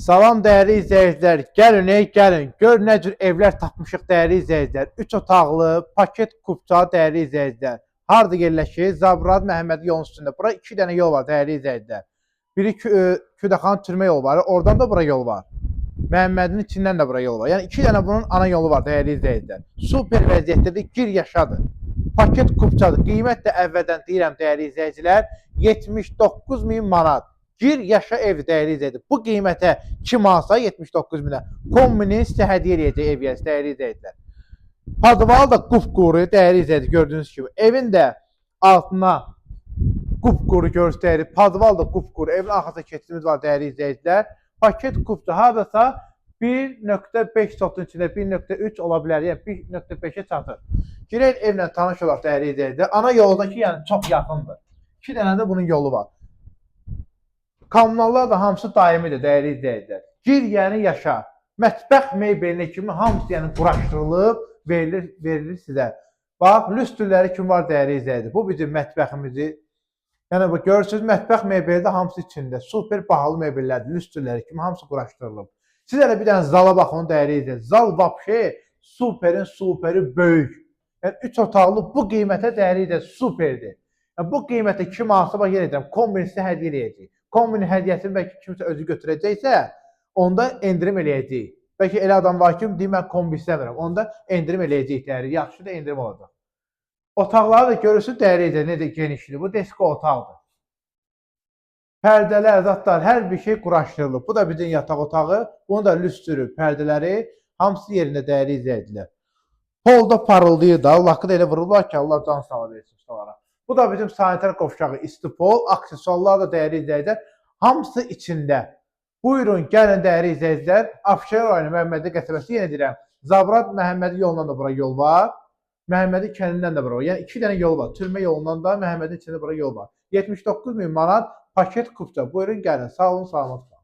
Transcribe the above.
Salam dəyərli izləyicilər, gəlin ey gəlin. Gör nə cür evlər tapmışıq dəyərli izləyicilər. 3 otaqlı, paket kupça dəyərli izləyicilər. Harda yerləşir? Zabrat Məhəmmədi yolun üstündə. Bura 2 dənə yol var dəyərli izləyicilər. Biri Küdəxan türmə yolu var, oradan da bura yol var. Məhəmmədin içindən də bura yol var. Yəni 2 dənə bunun ana yolu var dəyərli izləyicilər. Super vəziyyətdədir, gir yaşadır. Paket kupçadır. Qiymət də əvvəldən deyirəm dəyərli izləyicilər, 79 min manat. Gir yaşa ev dəyərli izləyicilər. Bu qiymətə kim alsa 79 minə kombini sizə hədiyyə eləyəcək ev yiyəsi dəyərli izləyicilər. Podval da qupquru dəyərli izləyicilər gördüyünüz kimi. Evin də altına qupquru göstərir. Podval da qupquru. Evin arxasında keçidimiz var dəyərli izləyicilər. Paket kupça hardasa 1.5 sotun içində 1.3 ola bilər. Yəni 1.5-ə çatır. Girək evlə tanış olaq dəyərli izləyicilər. Ana yoldakı yəni çox yaxındır. 2 dənə də bunun yolu var. Kommunallar da hamısı daimidir dəyərli izləyicilər. Gir yəni yaşa. Mətbəx mebelinə kimi hamısı yəni quraşdırılıb verilir sizə. Bax, lüstrləri kim var dəyərli izləyicilər. Bu bizim mətbəximizi. Yəni bu görürsüz mətbəx mebeli də hamısı içində. Super bahalı mebellərdir. Lüstrləri kimi hamısı quraşdırılıb. Siz hələ bir dənə zala baxın dəyərli izləyicilər. Zal vəbşe superin superi böyük. Yəni 3 otaqlı bu qiymətə dəyərli izləyicilər superdir. Yəni bu qiymətə kim alsa bax yenə deyirəm, kombini sizə hədiyyə eləyəcək. Kombinin hədiyyəsini bəlkə kimsə özü götürəcəksə, onda endirim eləyəcəyik. Bəlkə elə adam var ki, deyir mən kombi istəmirəm. Onda endirim eləyəcəyik dəyərli. Yaxşı da endirim olacaq. Otaqları da görürsünüz dəyərli izləyicilər necə genişdir. Bu desko otaqdır. Pərdələr, zatlar, hər bir şey quraşdırılıb. Bu da bizim yataq otağı. Bunun da lüstrü, pərdələri hamısı yerində dəyərli izləyicilər. Polda parıldayır da, lakı da elə vururlar ki, Allah can sağlığı versin ustalara. Bu da bizim sanitar qovşağı, istipol, aksesuarlar da dəyərli izləyicilər, hamısı içində. Buyurun, gəlin dəyərli izləyicilər, Abşeron rayonu Məhəmmədli qəsəbəsi yenə deyirəm, Zabrat Məhəmmədi yolundan da bura yol var. Məhəmmədi kəndindən də bura var. Yəni 2 dənə yol var. Türmə yolundan da Məhəmmədin içində bura yol var. 79 min manat paket kupça. Buyurun gəlin. Sağ olun, salamat qalın.